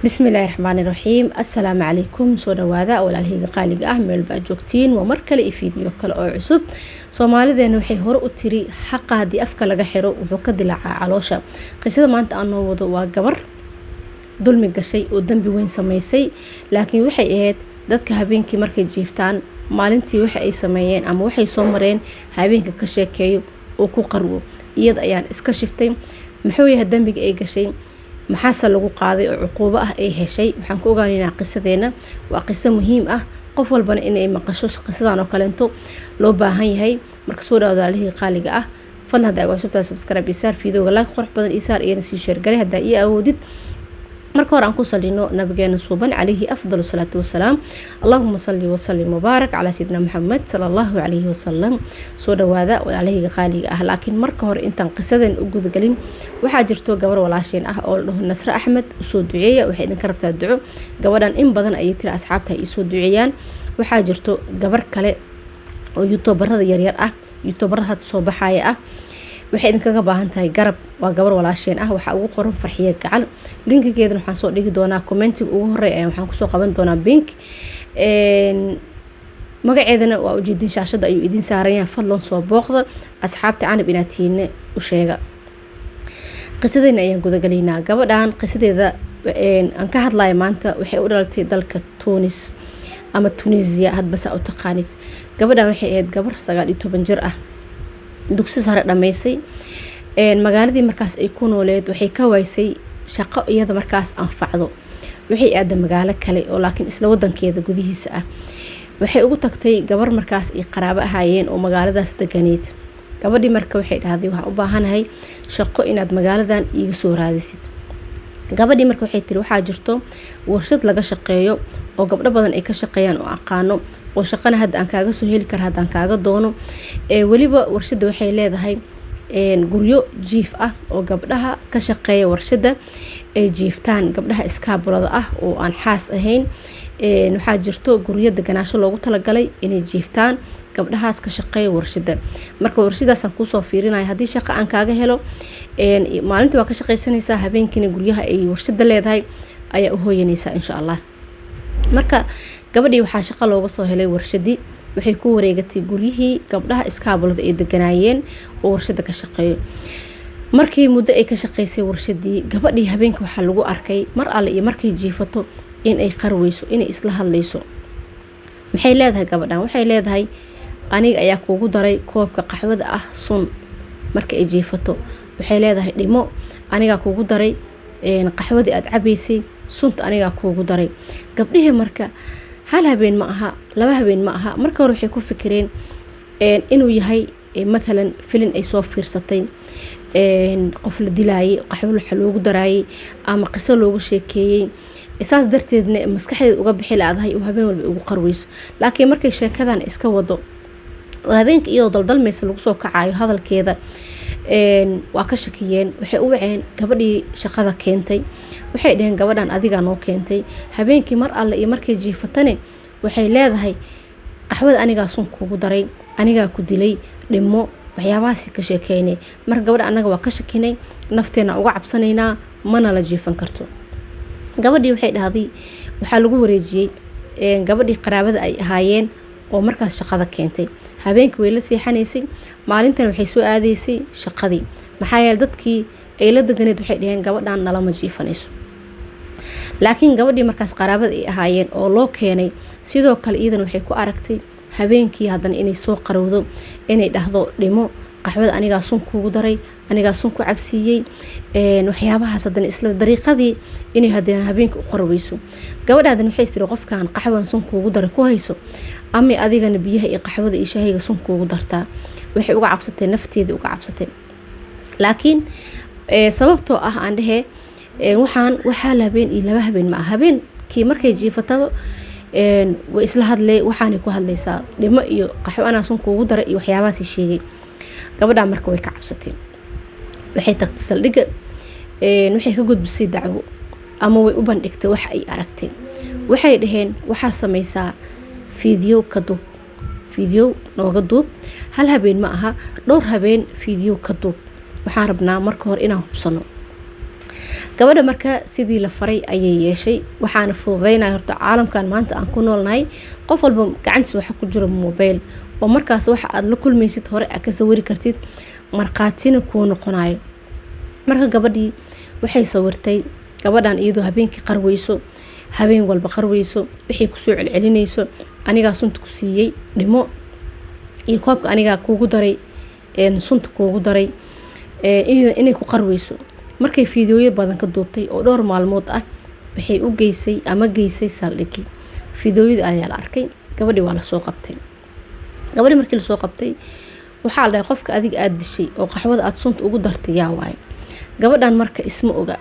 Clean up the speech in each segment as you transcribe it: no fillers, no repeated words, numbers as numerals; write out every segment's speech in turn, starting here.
Bismillaahi raxmaani raxiim. Assalaamu calaykum. Soo dhawaada, walaalahayga qaaliga ah, meel baa joogtiin. Waa mar kale iyo fiidiyo kale oo cusub. Soomaalideena waxay hore u tiri: "Xaqa haddii afka laga xiro, wuxuu ka dilaacaa caloosha." Qisada maanta aan noo wado waa gabar dulmi gashay oo dambi weyn sameysay, laakiin waxay ahayd dadka habeenkii markay jiiftaan, maalintii waxa ay sameeyeen ama waxay soo mareen habeenka ka sheekeeyo oo ku qarwo. Iyada ayaan iska shiftay. Muxuu yahay dambiga ay gashay? Maxaase lagu qaaday oo cuquubo ah ay heshay? Waxaan ku ogaanaynaa qisadeena. Waa qiso muhiim ah, qof walbana inay maqasho qisadan oo kaleento loo baahan yahay. Marka soo dhawaada, walaalihii qaaliga ah. Fadlan, haddaa igu cusubtahay, subscribe ii saar, videoga like qurux badan ii saar, iyana sii share garay haddaa ii awoodid. Marka hore aan ku salino nabigeena suuban, calayhi afdal salaatu wasalaam. Allahuma salli wasalim mubaarak calaa sayidina Maxamed, sala Allahu calayhi wasalam. Soo dhawaada, walaalahayga qaaliga ah. Laakiin marka hore, intaan qisadan u gudagelin, waxaa jirto gabar walaasheen ah oo la dhaho Nasre Axmed. Usoo duceeya, waxay idinka rabtaa duco gabadhan. In badan ayay tiri asxaabta ay isoo duceeyaan. Waxaa jirto gabar kale oo youtuberada yaryar ah, youtuberada hadda soo baxaya ah. Waxay idinkaga baahan tahay garab. Waa gabar walaasheen ah, waxaa ugu qoran Farxiye Gacal. Linkigeedana waxaan soo dhigi doonaa commentiga ugu horeey, ayaan waxaan kusoo qaban doonaa pin. Magaceedana waa ujeedin, shaashada ayuu idin saaran yahay. Fadlan soo booqda. Asxaabta Canab inaad tihiine u sheega. Qisadeena ayaan gudagalaynaa. Gabadhan qisadeeda aan ka hadlaya maanta waxay u dhalatay dalka Tunis ama Tunisia, hadba saa u taqaanid. Gabadhan waxay ahayd gabar 19 jir ah, dugsi sare dhammaysay. Magaaladii markaas ay ku nooleed waxay ka waysay shaqo iyada markaas anfacdo. Waxay aada magaalo kale oo laakiin isla wadankeeda gudihiisa ah. Waxay ugu tagtay gabar markaas ay qaraabo ahaayeen oo magaaladaas deganeyd. Gabadhii marka waxay dhahday: "Waxaan u baahanahay shaqo inaad magaaladan iiga soo raadisid." Gabadhii marka waxay tiri: "Waxaa jirto warshad laga shaqeeyo oo gabdho badan ay ka shaqeeyaan oo aqaano, oo shaqana hadda aan kaaga soo heli kara haddaan kaaga doono. Weliba warshadda waxay leedahay guryo jiif ah oo gabdhaha ka shaqeeya warshadda ay jiiftaan, gabdhaha iskaabulada ah oo aan xaas ahayn. Waxaa jirto guryo deganaasho loogu talagalay inay jiiftaan gabdhahaas ka shaqeeya warshadda. Marka warshadaasaan kuusoo fiirinaya. Haddii shaqo aan kaaga helo, maalintii waa ka shaqaysanaysaa, habeenkiina guryaha ay warshadda leedahay ayaa u hooyanaysaa, insha Allah." Marka gabadhii waxaa shaqo looga soo helay warshadii. Waxay ku wareegatay guryihii gabdhaha iskaabulada ay deganaayeen oo warshada ka shaqeeyo. Markii muddo ay ka shaqeysay warshadii, gabadhii habeenka waxaa lagu arkay mar alle iyo markay jiifato in ay qarweyso, inay isla hadlayso. Maxay leedahay gabadhan? Waxay leedahay: "Aniga ayaa kuugu daray koobka qaxwada ah sun." Marka ay jiifato waxay leedahay: "Dhimo, anigaa kuugu daray qaxwadii aada cabaysay sunta, anigaa kuugu daray." Gabdhihii marka hal habeen ma aha, laba habeen ma aha. Marka hore waxay ku fikireen inuu yahay mathalan filin ay soo fiirsatay, qof la dilaayay, qaxwo waxa loogu daraayay, ama qiso loogu sheekeeyey, saas darteedna maskaxdeed uga bixi laadahay oo habeen walba ugu qarweyso. Laakiin markay sheekadan iska wado oo habeenka iyadoo daldalmaysa lagu soo kacayo hadalkeeda, waa ka shakiyeen. Waxay u waceen gabadhii shaqada keentay. Waxay dhaheen: "Gabadhan adigaa noo keentay. Habeenkii mar alle iyo markay jiifatane waxay leedahay: 'Qaxwada anigaa sun kugu daray, anigaa ku dilay, dhimo,' waxyaabahaasi ka sheekeynay. Marka gabadha annaga waa ka shakinay, nafteena uga cabsanaynaa, mana la jiifan karto." Gabadhii waxay dhahday, waxaa lagu wareejiyey gabadhii qaraabada ay ahaayeen oo markaas shaqada keentay. Habeenkii way la seexanaysay, maalintana waxay soo aadaysay shaqadii, maxaa yeele dadkii ay la deganeed waxay dhaheen: "Gabadhan nalama jiifanayso." Laakiin gabadhii markaas qaraabada ay ahaayeen oo loo keenay sidoo kale iyadan waxay ku aragtay habeenkii haddana inay soo qarowdo, inay dhahdo: "Dhimo, qaxwada anigaa sun kuugu daray, anigaa sun ku cabsiiyey." Waxyaabahaas haddana isla dariiqadii inay haddana habeenka u qarweyso. Gabadha haddana waxay istiri: "Qofkan qaxwan sun kuugu daray ku hayso, ama adigana biyaha iyo qaxwada iyo shaahiga sun kuugu dartaa." Waxay uga cabsatay nafteedii, uga cabsatay. Laakiin sababtoo ah aan dhehee, waxaan waxaa la habeen iyo laba habeen ma ah. Habeenkii markay jiifataba way isla hadlay. Waxaanay ku hadlaysaa dhimo iyo qaxwo anaa sun kuugu daray iyo waxyaabahaasi sheegay. Gabadhaa marka way ka cabsatay. Waxay tagtay saldhigga, waxay ka gudbisay dacwo ama way u bandhigtay wax ay aragtay. Waxay dhaheen: "Waxaa sameysaa fiidyo ka duub, fiidyo nooga duub. Hal habeen ma aha, dhowr habeen fiidyo ka duub. Waxaan rabnaa marka hore inaan hubsano." Gabadha marka sidii la faray ayay yeeshay. Waxaana fududeynaya horta caalamkan maanta aan ku noolnahay, qof walba gacantiisa waxa ku jiro mobile, oo markaas waxa aad la kulmaysid hore aad ka sawiri kartid, markhaatina kuu noqonayo. Marka gabadhii waxay sawirtay gabadhan iyadoo habeenkii qarweyso, habeen walba qarweyso, waxay kusoo celcelinayso: "Anigaa sunta ku siiyey, dhimo," iyo "Koobka anigaa kuugu daray, sunta kuugu daray," inay ku qarweyso. Markay fiidiyooyo badan ka duubtay oo dhowr maalmood ah, waxay u geysay ama geysay saldhigii. Fiidiyooyada ayaa la arkay. Gabadhii waa lasoo qabtay. Gabadhii markii lasoo qabtay, waxaa la dhahay: "Qofka adiga aada dishay oo qaxwada aada sunta ugu dartay yaa waayo?" Gabadhan marka isma oga,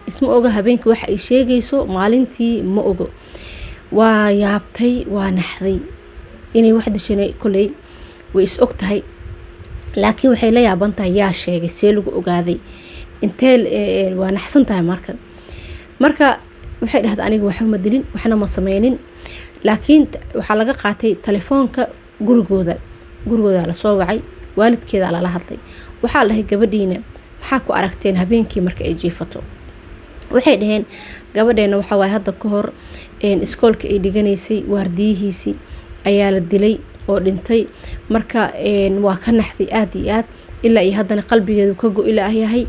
isma oga. Habeenkii waxa ay sheegayso maalintii ma ogo. Waa yaabtay, waa naxday. Inay wax dishana koley way is og tahay, laakiin waxay la yaaban tahay: yaa sheegay? See lagu ogaaday? Intee? Waa naxsan tahay. Marka waxay dhahday: "Aniga waxba ma dilin, waxna ma sameynin." Laakiin waxaa laga qaatay telefoonka gurigooda. Gurigooda lasoo wacay, waalidkeeda lala hadlay. Waxaa la dhahay: "Gabadhiina maxaa ku aragteen habeenkii marka ay jiifato?" Waxay dhaheen: "Gabadheena waxaa waaye, hadda ka hor iskoolka ay dhiganaysay waardiyihiisii ayaa la dilay oo dhintay. Marka waa ka naxday aada iyo aad, ilaa iyo haddana qalbigeedu ka go-i yahay.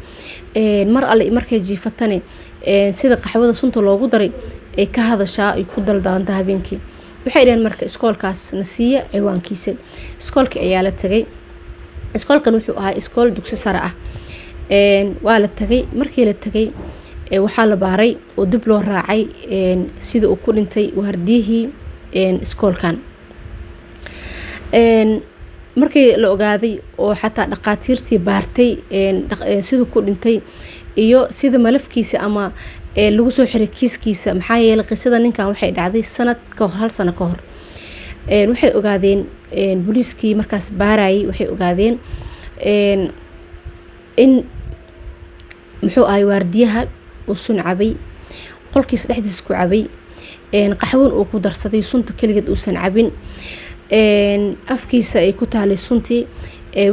Mar alle markay jiifatane, sida qaxwada sunta loogu daray ay ka hadashaa, ay ku daldalanta habeenkii." Waxay dhaheen: "Marka iskoolkaas na siiya ciwaankiisa." Iskoolkii ayaa la tagay. Iskoolkan wuxuu ahaa iskool dugsi sare ah. Waa la tagay. Markii la tagay, waxaa la baaray oo dib loo raacay sida uu ku dhintay waardiyihii iskoolkan. Markii la ogaaday oo xataa dhaqaatiirtii baartay siduu ku dhintay iyo sida malafkiisa ama lagu soo xiray kiiskiisa, maxaa yeelay qisada ninkan waxay dhacday sanad ka hor, hal sano ka hor, waxay ogaadeen booliiskii markaas baarayay, waxay ogaadeen in muxuu ahay waardiyaha uu sun cabay, qolkiisa dhexdiisa ku cabay, qaxwon uu ku darsaday sunta. Keligeed uusan cabin, afkiisa ay ku taalay suntii.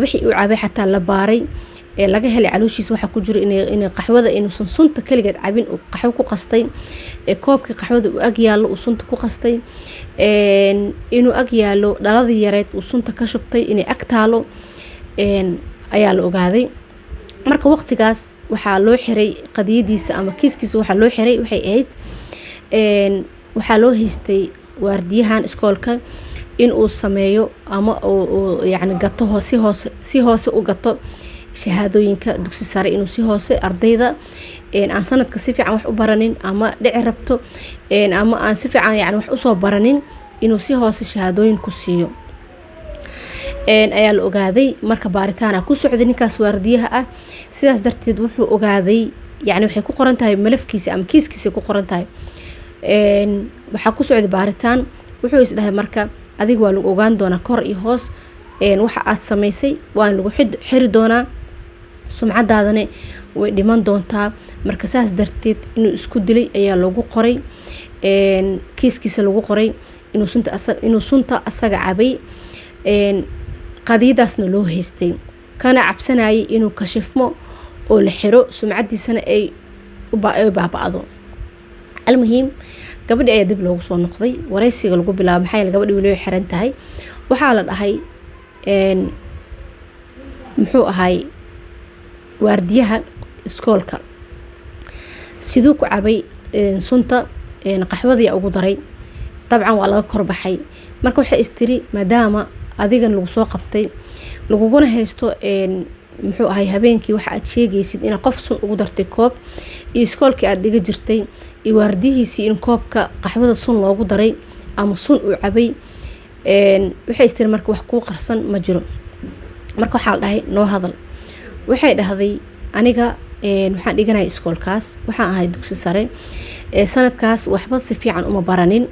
Wixii uu cabay xataa la baaray, laga helay calooshiisa waxaa ku jiro inay qaxwada, inuusan sunta keligeed cabin, uu qaxwo ku qastay, koobkii qaxwada uu ag yaallo uu sunta ku qastay, inuu ag yaallo dhaladii yareed uu sunta ka shubtay, inay ag taalo ayaa la ogaaday. Marka waqtigaas waxaa loo xiray qadiyadiisa ama kiiskiisa. Waxaa loo xiray waxay ahayd, waxaa loo haystay waardiyahan iskoolka in uu sameeyo ama uu yacni gato, si hoose u gato shahaadooyinka dugsi sare, inuu si hoose ardayda aan sanadka si fiican wax u baranin ama dhici rabto ama aan si fiican yani wax usoo baranin, inuu si hoose shahaadooyin ku siiyo ayaa la ogaaday. Marka baaritaana ku socday ninkaas waardiyaha ah. Sidaas darteed wuxuu ogaaday, yani waxay ku qoran tahay malafkiisa ama kiiskiisa ku qoran tahay, waxaa ku socday baaritaan. Wuxuu isdhahay: "Marka adiga waa lagu ogaan doonaa kor iyo hoos waxa aad samaysay, waan lagu xiri doonaa, sumcadaadana way dhiman doontaa." Marka saas darteed inuu isku dilay ayaa lagu qoray kiiskiisa, lagu qoray inuu sunta asaga cabay, qadiyadaasna loo haystay, kana cabsanayay inuu kashifmo oo la xiro, sumcadiisana ay baaba-do. Almuhiim, gabadhi ayaa dib loogu soo noqday, wareysiga lagu bilaabo. Maxaa yeele gabadhi weli way xiran tahay. Waxaa la dhahay: "Muxuu ahay waardiyaha iskoolka siduu ku cabay sunta qaxwadii ugu daray?" Dabcan waa laga korbaxay. Marka waxay istiri: "Maadaama adigan lagu soo qabtay, laguguna haysto muxuu ahay habeenkii waxa aad sheegaysid inaad qof sun ugu dartay koob, iyo iskoolkii aad dhiga jirtay iyo waardiyihiisii in koobka qaxwada sun loogu daray ama sun uu cabay," waxay istiri: "Marka wax kuu qarsan ma jiro." Marka waxaa la dhahay: "Noo hadal." Waxay dhahday: "Aniga waxaan dhiganaya iskoolkaas, waxaan ahay dugsi sare. Sanadkaas waxba si fiican uma baranin."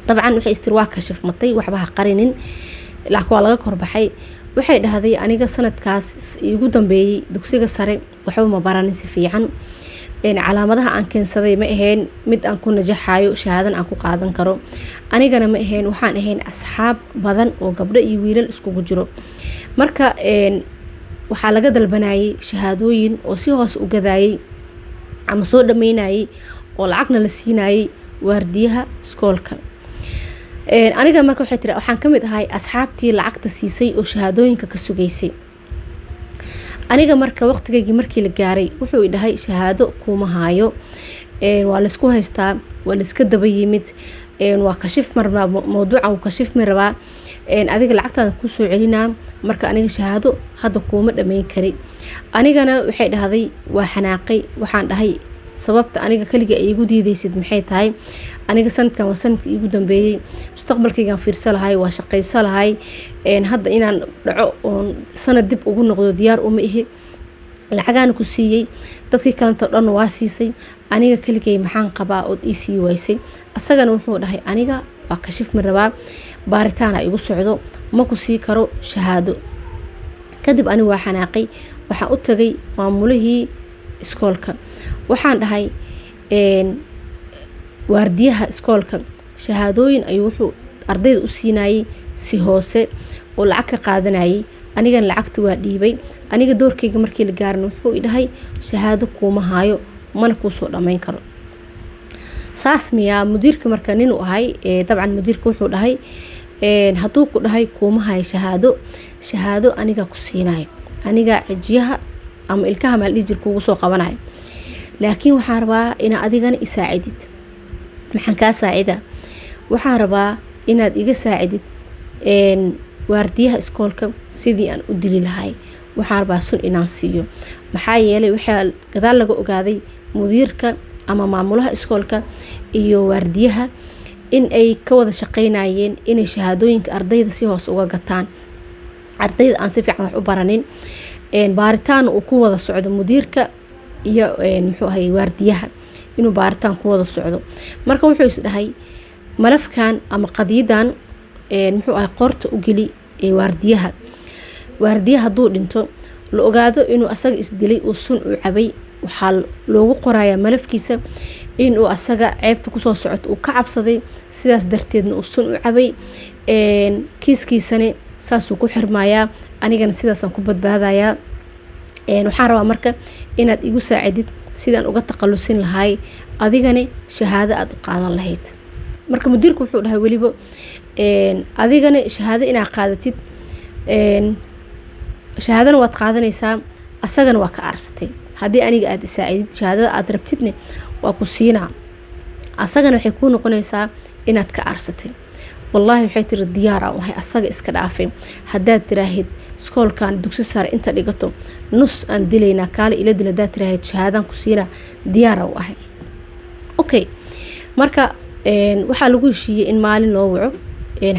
Dabcan waxay istiri: "Waa kashifmatay, waxba ha qarinin," laakiin waa laga korbaxay. Waxay dhahday: "Aniga sanadkaas igu dambeeyey dugsiga sare waxba ma baranin si fiican. Calaamadaha aan keensaday ma ahayn mid aan ku najaxayo, shahaadan aan ku qaadan karo. Anigana ma ahayn, waxaan ahayn asxaab badan oo gabdho iyo wiilal iskugu jiro. Marka waxaa laga dalbanayay shahaadooyin oo si hoose u gadaayay." Ama soo dhameynayay oo lacagna la siinayay waardiyaha iskoolka. Aniga marka, waxay tiri, waxaan kamid ahay asxaabtii lacagta siisay oo shahaadooyinka ka sugaysay. Aniga marka waqtigaygii markii la gaaray, wuxuu i dhahay, "Shahaado kuma haayo." Waa laysku haystaa, waa layska daba yimid, waa kashif marnaa, mawduucan wuu kashifmi rabaa. "Adiga lacagtaada kusoo celinaa, marka aniga shahaado hadda kuuma dhameyn kari." Anigana, waxay dhahday, waa xanaaqay. Waxaan dhahay, "Sababta aniga kaliga ay igu diideysid maxay tahay? Aniga sanadkan waa sanadka iigu dambeeyey, mustaqbalkaygaan fiirsa lahay, waa shaqaysa lahay. Hadda inaan dhaco oon sanad dib ugu noqdo diyaar uma ihi. Lacagaana ku siiyey, dadkii kalenta dhan waa siisay, aniga kaligay maxaan qabaa ood ii sii waysay?" Asagana wuxuu dhahay, "Aniga waa kashifmi rabaa, baaritaana igu socdo, ma ku sii karo shahaado." Kadib ani waa xanaaqay. Waxaan u tagay maamulihii iskoolka. Waxaan dhahay, "Waardiyaha iskoolka shahaadooyin ayuu wuxuu ardayda u siinayay si hoose oo lacag ka qaadanayay. Anigana lacagta waa dhiibay. Aniga doorkayga markii la gaaran, wuxuu i dhahay, 'Shahaado kuuma haayo, mana kuusoo dhammayn karo.' Saas miyaa?" Mudiirka marka ninuu ahay dabcan. Mudiirka wuxuu dhahay, "Hadduu ku dhahay kuuma hayo shahaado, shahaado aniga ku siinayo, aniga cijiyaha ama ilkaha maaldhihi jir kuugu soo qabanayo, laakiin waxaan rabaa inaa adigana isaacidid." "Maxaan kaa saacida?" "Waxaan rabaa inaad iga saacidid waardiyaha iskoolka sidii aan u dili lahay. Waxaan rabaa sun inaan siiyo." Maxaa yeelay, waxaa gadaal laga ogaaday mudiirka ama maamulaha iskoolka iyo waardiyaha in ay ka wada shaqeynayeen inay shahaadooyinka ardayda si hoos uga gataan, ardayda aan si fiican wax u baranin. Baaritaan uu ku wada socdo mudiirka iyo, muxuu ahay, waardiyaha, inuu baaritaan ku wada socdo. Marka wuxuu is dhahay, malafkan ama qadiyadan, muxuu ahay, qoorta u geli waardiyaha. Waardiyaha hadduu dhinto, la ogaado inuu asaga isdilay, uu sun u cabay, waxaa loogu qorayaa malafkiisa inuu asaga ceebta kusoo socoto uu ka cabsaday, sidaas darteedna uu sun u cabay. Kiiskiisani saasuu ku xirmayaa, anigana sidaasaan ku badbaadayaa. Waxaan rabaa marka inaad igu saacidid sidaan uga taqalusin lahay, adigani shahaado aada u qaadan lahayd. Marka mudiirku wuxuu dhahay, weliba adigana shahaado inaad qaadatid, shahaadana waad qaadanaysaa, asagana waa ka aarsatay. Haddii aniga aada isaacidid, shahaadada aada rabtidne waa ku siinaa, asagana waxay kuu noqonaysaa inaad ka aarsatay. "Wallaahi," waxay tiri, "diyaar aan ahay. Asaga iska dhaafay. Haddaad tiraahid iskoolkan dugsi sare inta dhigato nus aan dilaynaa, kaale ila dil, haddaad tiraahid shahaadaan ku siinaa, diyaar aan u ahay." Okay, marka waxaa lagu heshiiyey in maalin loo waco,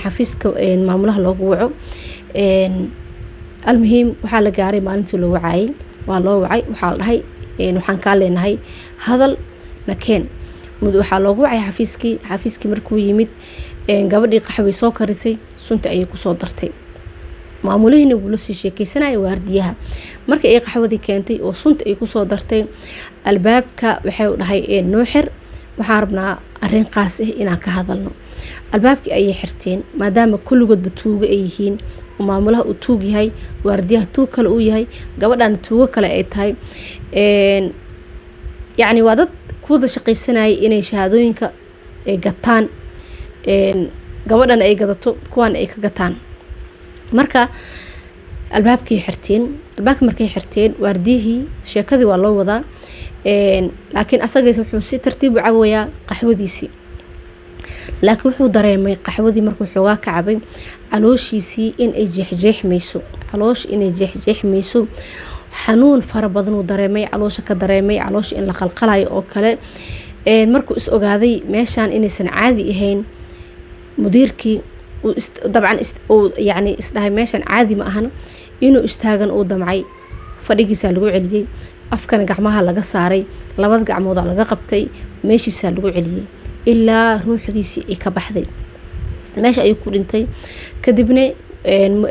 xafiiska maamulaha loogu waco. Almuhiim, waxaa la gaaray maalintii loo wacaayay. Waa loo wacay. Waxaa la dhahay, "Waxaan kaa leenahay hadal, nakeen." Waxaa loogu wacay xafiiskii. Xafiiskii markuu yimid, gabadhii qaxway soo karisay, sunta ayay kusoo dartay. Maamulihiina wuu lasii sheekeysanaya waardiyaha. Markii ay qaxwadii keentay oo sunta ay kusoo dartay, albaabka waxay dhahay, "Noo xir, waxaan rabnaa arrin qaas ah inaan ka hadalno." Albaabkii ayay xirteen, maadaama kulligoodba tuugo ay yihiin, oo maamulaha uu tuug yahay, waardiyaha tuug kale uu yahay, gabadhana tuugo kale ay tahay. Yacni waa dad ku wada shaqaysanayay inay shahaadooyinka gataan, gabadhana ay gadato, kuwaana ay ka gataan. Marka albaabkii xirteen. Albaabkii markay xirteen, waardiyihii sheekadii waa loo wadaa, laakiin asaga wuxuu si tartiib u cabayaa qaxwadiisii. Laakiin wuxuu dareemay qaxwadii markuu xoogaa ka cabay, calooshiisii in ay jeexjeexmayso, caloosha inay jeexjeexmayso. Xanuun fara badan uu dareemay, caloosha ka dareemay, caloosha in la qalqalayo oo kale. Markuu is ogaaday meeshaan inaysan caadi ahayn, mudiirkii dabcan uu yacni isdhahay meeshan caadi ma ahan, inuu istaagan uu damcay, fadhigiisaa lagu celiyey. Afkana gacmaha laga saaray, labada gacmooda laga qabtay, meeshiisaa lagu celiyey ilaa ruuxdiisii ay ka baxday. Meesha ayuu ku dhintay. Kadibna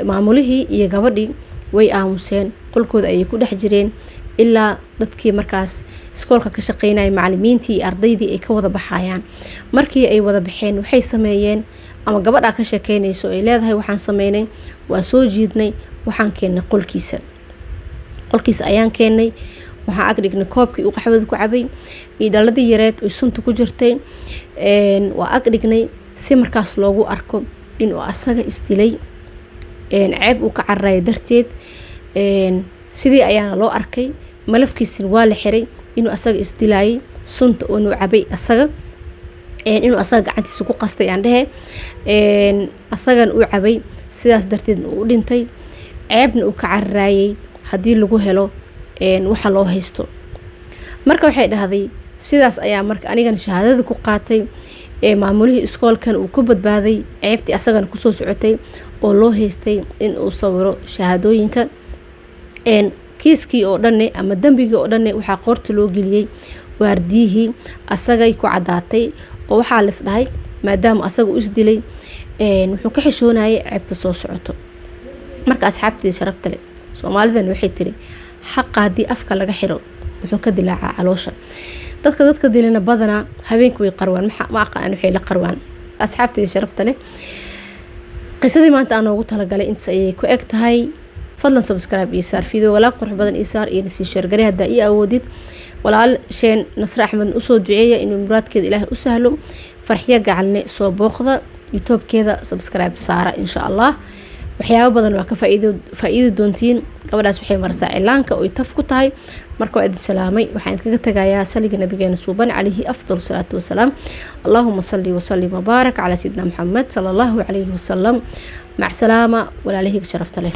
maamulihii iyo gabadhii way aamuseen, qolkooda ayay ku dhex jireen ilaa dadkii markaas iskoolka ka shaqeynaya, macalimiintii iyo ardaydii, ay ka wada baxayaan. Markii ay wada baxeen, waxay sameeyeen, ama gabadhaa ka sheekeynayso ay leedahay, "Waxaan sameynay, waa soo jiidnay, waxaan keennay qolkiisa. Qolkiisa ayaan keennay." Waxaan ag dhignay koobkii uu qaxwada ku cabay iyo dhaladii yareed oy sunta ku jirtay. Waa ag dhignay si markaas loogu arko inuu asaga isdilay, ceeb uu ka cararayo darteed. Sidii ayaana loo arkay, malafkiisina waa la xiray inuu asaga isdilayay, sunta inuu cabay asaga, inuu asaga gacantiisa ku qastay aan dhehe, asagana uu cabay, sidaas darteedna uu u dhintay, ceebna uu ka cararayay haddii lagu helo waxa loo haysto. Marka waxay dhahday, sidaas ayaa marka anigana shahaadada ku qaatay, maamulihii iskoolkan uu ku badbaaday ceebtii asagana kusoo socotay oo loo haystay in uu sawiro shahaadooyinka. Kiiskii oo dhanne ama dembigii oo dhanne waxaa qoorta loo geliyey waardiyihii, asagay ku caddaatay, oo waxaa lis dhahay maadaama asaga u isdilay, wuxuu ka xishoonayay ceebta soo socoto. Marka asxaabteeda sharafta leh, Soomaalidan waxay tiri, xaqa haddii afka laga xiro wuxuu ka dilaacaa caloosha. Dadka dilina badanaa habeenku way qarwaan, ma aqaan waxay la qarwaan. Asxaabteeda sharafta leh, qisadii maanta aan noogu talagalay intaas ayay ku eg tahay. Fadlan subscribe ii saar, video walaal qurux badan ii saar, iyo sii share garee haddaa ii awoodid. Walaal sheen Nasre Axmed usoo duceeya inuu muraadkeeda Ilaahay u sahlo. Farxiyo Gacalne soo booqda YouTubekeeda, subscribe saara insha Allah. Waxyaabo badan waa ka faa-iidi doontiin. Gabadhaas waxay marsaa cilaanka oy taf ku tahay. Marka waa idin salaamay, waxaan idinkaga tagayaa saliga nabigeena suuban calayhi afdal salaatu wasalaam. Allahuma salli wasalim wabaarak calaa sayidina Maxamed sala Allahu calayhi wasalam. Mac salaama, walaalahayga sharafta leh.